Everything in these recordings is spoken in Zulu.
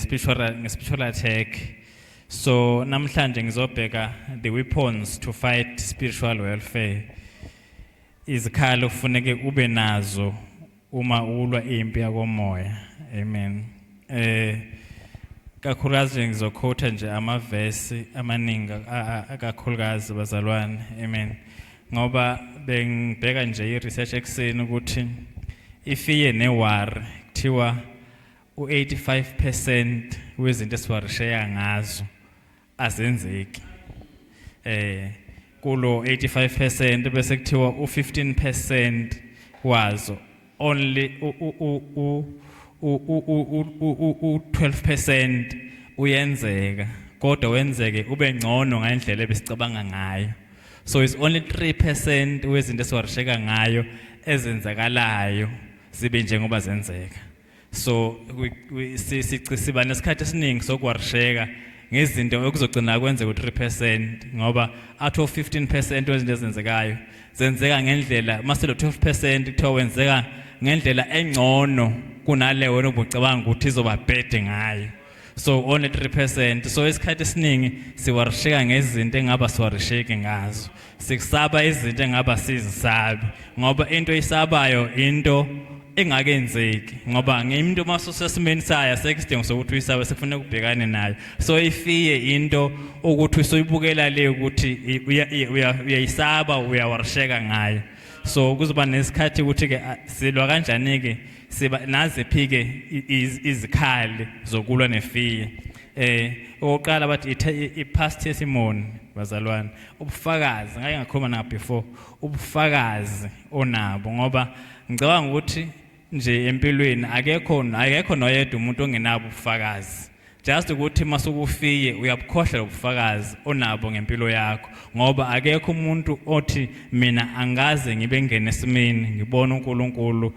nge-spiritual attack. So namhlanje ngizobheka the weapons to fight spiritual warfare, izikhali okufuneke ube nazo uma ulwa impi yakomoya. Amen. Kakhulukazi ngizoquota nje amavesi amaningi kakhulukazi, bazalwane. Amen. Ngoba bengibheka nje i-research ekuseni ukuthi i-fear ne-worry, kuthiwa u-85% wezinto esiworrysheka ngazo azenzeki. Kulo 85% bese kuthiwa u15% wazo only u 12% uyenzeka, kodwa wenzeke ube ngcono ngendlela ebesicabanga ngayo. So it's only 3% wezinto esiworrysheka ngayo ezenzakalayo zibe njengoba zenzeka. So siba nesikhathi esiningi sokuworrysheka ngezinto okuzogcina kwenzeka u3%, ngoba out of 15% wezinto ezenzekayo zenzeka ngendlela, mase lo 12% kuthiwa wenzeka ngendlela engcono kunale wena obucabanga ukuthi izoba bad ngayo. So only 3%. So isikhathi esiningi siworrysheka ngezinto engaba siworrysheki ngazo, sikusaba izinto engaba sizisabi, ngoba into oyisabayo into engakenzeki, ngoba ngemuntu uma usesimeni sayo asekho isidingo sokuthi uyisabe, sekufanele ubhekane nayo. So i-fear into ukuthi usoyibukela le ukuthi uyayisaba, uyaworrysheka ngayo. So kuzoba nesikhathi ukuthi ke silwa kanjani ke, siba naziphi ke izikhali zokulwa ne-fear. Okokuqala bathi i-past testimony, bazalwane, ubufakazi. Ngake ngakhuluma na before ubufakazi onabo, ngoba ngicabanga ukuthi nje empilweni akekho noyedwa umuntu ongenabo ubufakazi, just ukuthi masukufike uyabukhohlwa lobufakazi onabo ngempilo yakho, ngoba akekho umuntu othi mina angaze ngibe ngene esimeni ngibona uNkulunkulu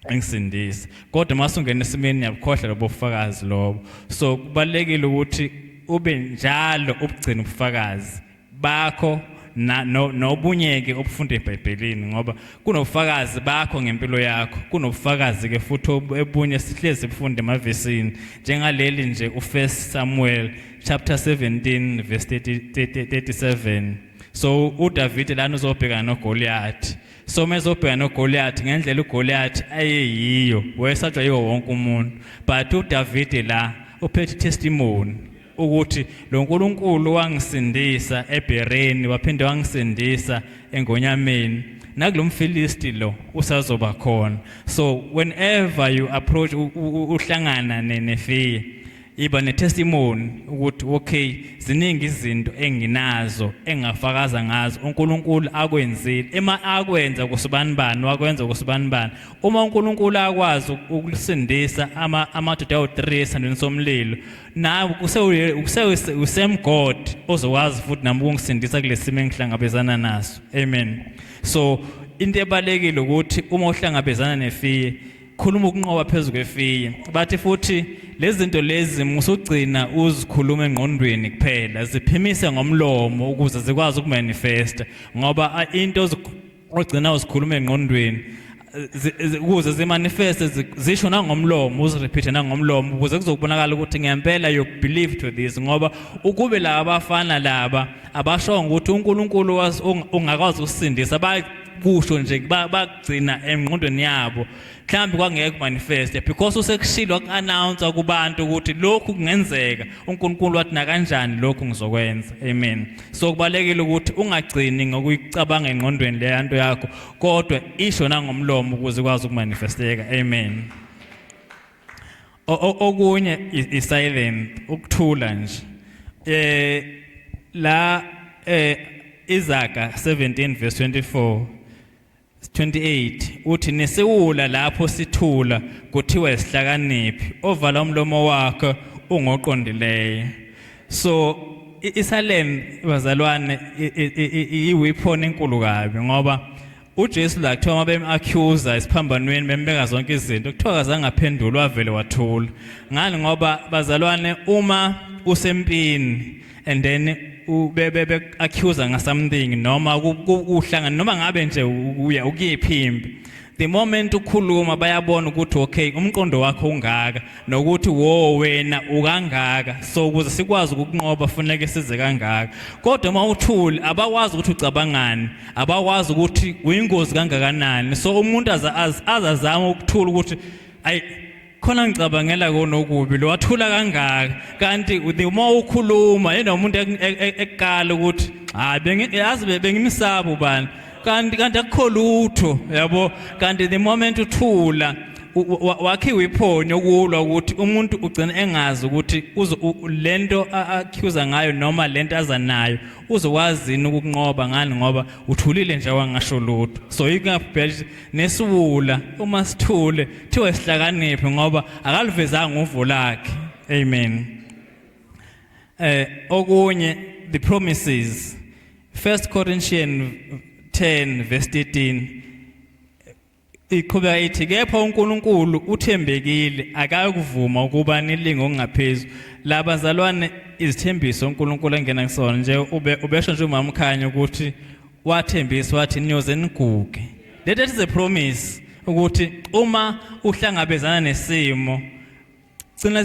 engisindisa, kodwa masungena esimeni uyabukhohlwa lobo bufakazi lobo. So kubalekile ukuthi ube njalo ubugcina ubufakazi bakho na no nobunye-ke obufunda eBhayibhelini, ngoba kunobufakazi bakho ngempilo yakho, kunobufakazi ke futhi ebunye sihlezi sifunde emavesini njengaleli nje u1 Samuel chapter 17 verse 30 37. So uDavid lana uzobhekana noGoliath. So mezobhekana noGoliath, ngendlela uGoliath ayeyiyo, wayesatshwa yiwo wonke umuntu, but uDavid la uphethe testimony ukuthi lo nkulunkulu wangisindisa ebhereni, waphinde wangisindisa engonyameni, nakulomfilisti lo usazoba khona. So whenever you approach, uhlangana ne-fear, iba ne-testimony ukuthi okay, ziningi izinto enginazo engafakaza ngazo uNkulunkulu akwenzile, ema akwenza kusibanibani, wakwenza kusibanibani. Uma uNkulunkulu akwazi ukusindisa amadoda awu3 esandweni somlilo, nawe kuse same God ozokwazi futhi nami ukungisindisa kulesimo engihlangabezana naso. Amen. So into ebalekile ukuthi uma uhlangabezana ne-fear, khuluma ukunqoba phezulu kwe-fear. Bathi futhi lezi zinto lezi musugcina uzikhuluma engqondweni kuphela, ziphimise ngomlomo ukuze zikwazi ukumanifesta, ngoba into ogcina uzikhuluma engqondweni ukuze zimanifeste, zisho nangomlomo, uzirepeat nangomlomo ukuze kuzobonakala ukuthi ngempela you believe to this. Ngoba ukube laba abafana laba abashongo ukuthi uNkulunkulu ungakwazi ukusindisa, bakusho nje bakugcina engqondweni yabo, mhlawumbe kwangeke manifest, because usekushilo, waku-announce kubantu ukuthi lokhu kungenzeka, uNkulunkulu wathi nakanjani lokhu ngizokwenza. Amen. So kubalekile ukuthi ungagcini ngokuyicabanga engqondweni leya nto yakho, kodwa isho nangomlomo ukuze ukwazi ukumanifesteka. Amen. Okunye i-silent, ukuthula nje. La Izaga 17 verse 24 28 uthi, "Nesiwula lapho sithula kuthiwa isihlakaniphi, ovala umlomo wakhe ungoqondileyo." So i-silent, bazalwane, i-weapon enkulu kabi, ngoba uJesu la kuthiwa mabem-accuse esiphambanweni, bembeka zonke izinto, kuthiwa kazange aphendule, wavele wathula. Ngani? Ngoba bazalwane, uma usempini and then be accuse nga something noma uhlangana noma ngabe nje uya ukuyiphi impi. The moment ukhuluma bayabona ukuthi okay, umqondo wakho ungaka nokuthi wo wena ukangaka, so ukuze sikwazi ukunqoba funeke size kangaka. Kodwa uma uthule abakwazi ukuthi ucabangani, abakwazi ukuthi uyingozi kangakanani. So umuntu azazama ukuthula ukuthi ayi khona ngicabangela kona okubi lo wathula kangaka, kanti the more ukhuluma yena umuntu ekukala ukuthi hayi bengiyazi bengimsaba ubani, kanti akukho lutho yabo. Kanti the moment uthula wakhiwe iphoni yokulwa ukuthi umuntu ugcina engazi ukuthi lento akhuza ngayo noma lento aza nayo uzokwazi yini ukunqoba ngani, ngoba uthulile nje wangasho lutho. So ikungabhesha nesiwula uma sithule thiwe sihlakaniphe ngoba akalivezanga uvo lakhe. Amen. Okunye, the promises, 1 Corinthians 10 verse 13 iqhubeka ithi, kepha uNkulunkulu uthembekile, akayukuvuma ukuba nilinge okungaphezu. Labazalwane, izithembiso uNkulunkulu engena kusona nje, ubesho nje umama uKhanya ukuthi wathembisa wathi niyoze niguge. That is a promise ukuthi uma uhlangabezana nesimo gcina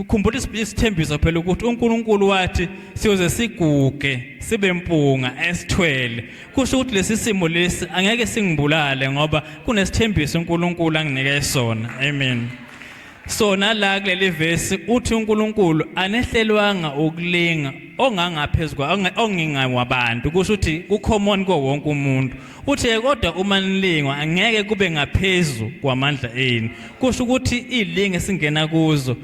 khumbula isithembiso phela ukuthi uNkulunkulu wathi siyoze siguge sibe mpunga esithwele. Kusho ukuthi lesi simo lesi angeke singibulale ngoba kunesithembiso uNkulunkulu anginike sona. Amen. So nala kuleli verse uthi uNkulunkulu anehlelwanga ukulinga ongangaphezulu kwa ongingawabantu, kusho ukuthi kucommon ko wonke umuntu. Uthi kodwa uma nilingwa angeke kube ngaphezu kwamandla enu. Kusho ukuthi ilinge esingena kuzo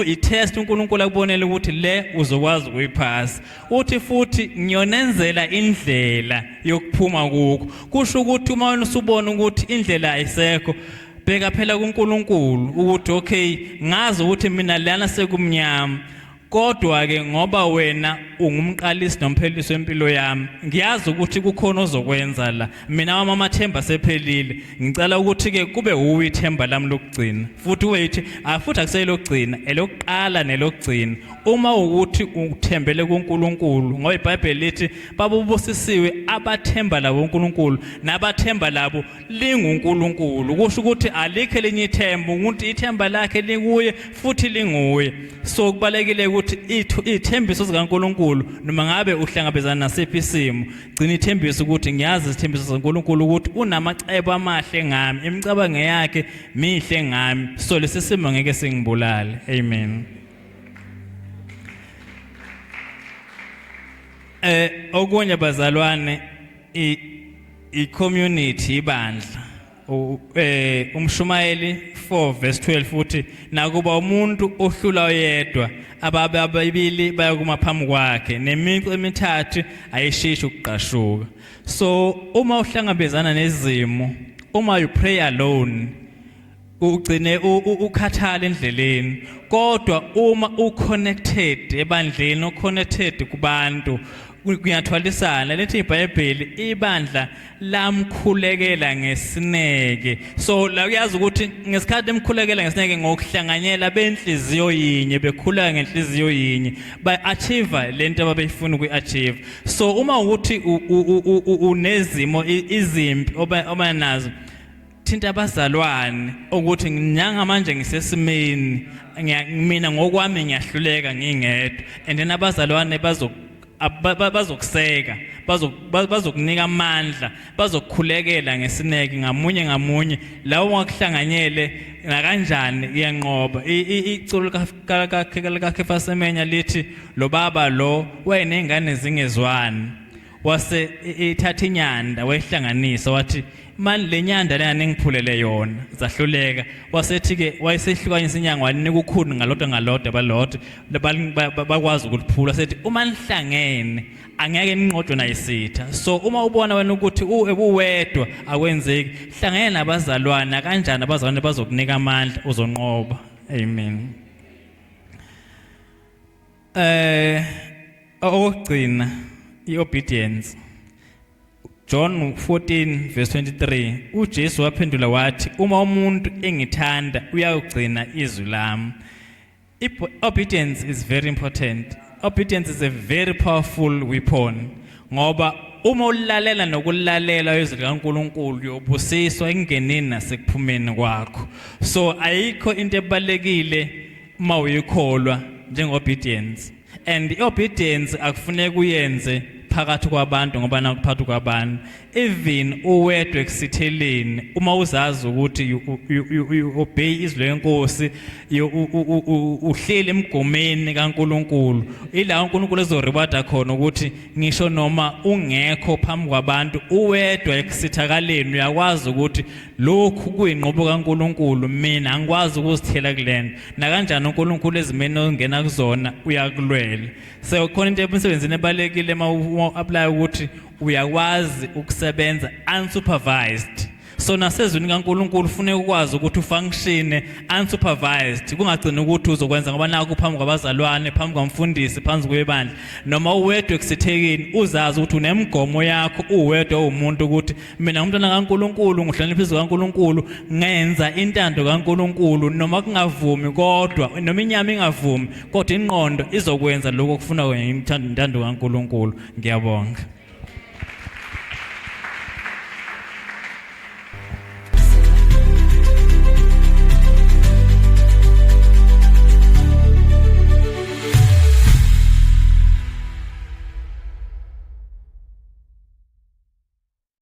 i-test uNkulunkulu akubonela ukuthi le uzokwazi ukuyiphasa. Uthi futhi ngiyonenzela indlela yokuphuma kukho. Kusho ukuthi uma wena usubona ukuthi indlela ayisekho, bheka phela kuNkulunkulu ukuthi okay, ngazi ukuthi mina lana sekumnyama, kodwa ke ngoba wena ungumqalisi nomphelisi wempilo yami, ngiyazi ukuthi kukhona ozokwenza la. Mina wami amathemba sephelile, ngicela ukuthi ke kube uwe ithemba lami lokugcina, futhi uwe futhi akuseyilokugcina, elokuqala nelokugcina. Uma ukuthi uthembele kuNkulunkulu, ngoba iBhayibheli lithi babubusisiwe abathemba labo uNkulunkulu nabathemba labo linguNkulunkulu. Kusho ukuthi alikho elinye ithemba, ukuthi ithemba lakhe likuye futhi linguye. So kubalekile ukuthi ithembiso zikaNkulunkulu noma ngabe uhlangabezana nasiphi isimo, gcina ithembiso ukuthi ngiyazi izithembiso zikaNkulunkulu ukuthi unamacebo amahle ngami, imicabango yakhe mihle ngami, so lesi simo ngeke singibulale. Amen. Okunye bazalwane, i-community, ibandla. Umshumayeli 4 verse 12 uthi nakuba umuntu ohlula oyedwa, ababe ababili bayakuma phambi kwakhe, nemicu emithathu ayishishi ukugqashuka. So uma uhlangabezana nezimo, uma you pray alone, ugcine ukhathala endleleni. Kodwa uma uconnected ebandleni, uconnected kubantu, kuyathwalisana. Lethi iBhayibheli ibandla lamkhulekela ngesineke. So la uyazi ukuthi ngesikhathi emkhulekela ngesineke ngokuhlanganyela benhliziyo yinye, bekhuleka ngenhliziyo yinye, ba achieve lento ababeyifuna ukuyi-achieve. So uma ukuthi unezimo izimpi oba nazo, thinta abazalwane ukuthi nyanga manje ngisesimeni, mina ngokwami ngiyahluleka ngingedwa, and then abazalwane bazokuseka, bazokunika amandla, bazokukhulekela ngesineke ngamunye ngamunye. Lawo ungakuhlanganyele nakanjani iyanqoba. Iculo likaKhefa Semenya lithi lo baba lo wayenengane zingezwani, wase ithatha inyanda wayihlanganisa, wathi mani le nyanda lena ningiphulele yona, zahluleka. Wasethi ke wayesehlukanisa inyanga, wanika ukhuni ngalodwa ngalodwa, balodwa bakwazi ukuliphula. Sethi uma nihlangene angeke ninqotshwe nayisitha. So uma ubona wena ukuthi uwedwa akwenzeki, hlangene nabazalwana. Kanjani? Abazalwane bazokunika amandla, uzonqoba. Amen. Okugcina, iobedience. John 14 verse 23, uJesu waphendula wathi, uma umuntu engithanda uyawugcina izwi lami. Obedience is very important. Obedience is a very powerful weapon, ngoba Uma ulalela nokulalela izwi likaNkulunkulu, uyobusiswa ekungeneni nasekuphumeni kwakho. So ayikho into ebalekile uma uyikholwa njenge-obedience, and i-obedience akufuneki uyenze phakathi kwabantu, ngoba nakuphakathi kwabantu, even uwedwa ekusitheleni, uma uzazi ukuthi you obey izwi lenkosi, uhleli emgomeni kaNkuluNkulu, ila uNkulunkulu ezorewarda khona, ukuthi ngisho noma ungekho phambi kwabantu, uwedwa ekusithakaleni, uyakwazi ukuthi lokhu kuyinqubo kaNkuluNkulu, mina angikwazi ukuzithela kulento. Nakanjani uNkulunkulu ezimeni ongena kuzona uyakulwela. So khona into emsebenzini ebalekile uma apply, ukuthi uyakwazi ukusebenza unsupervised. So nasezwini kaNkuluNkulu ufuneka ukwazi ukuthi ufunctione unsupervised, kungagcini ukuthi uzokwenza ngoba naku phambi kwabazalwane, phambi kwamfundisi, phambi kwebandla. Noma uwedwa ekusithekeni, uzazi ukuthi unemigomo yakho uwedwa umuntu, ukuthi mina ngumntwana kaNkuluNkulu, ngihlonipha izwi kaNkuluNkulu, ngenza intando kaNkuluNkulu, noma kungavumi, kodwa noma inyama ingavumi, kodwa ingqondo izokwenza lokho okufuna intando kaNkuluNkulu. Ngiyabonga.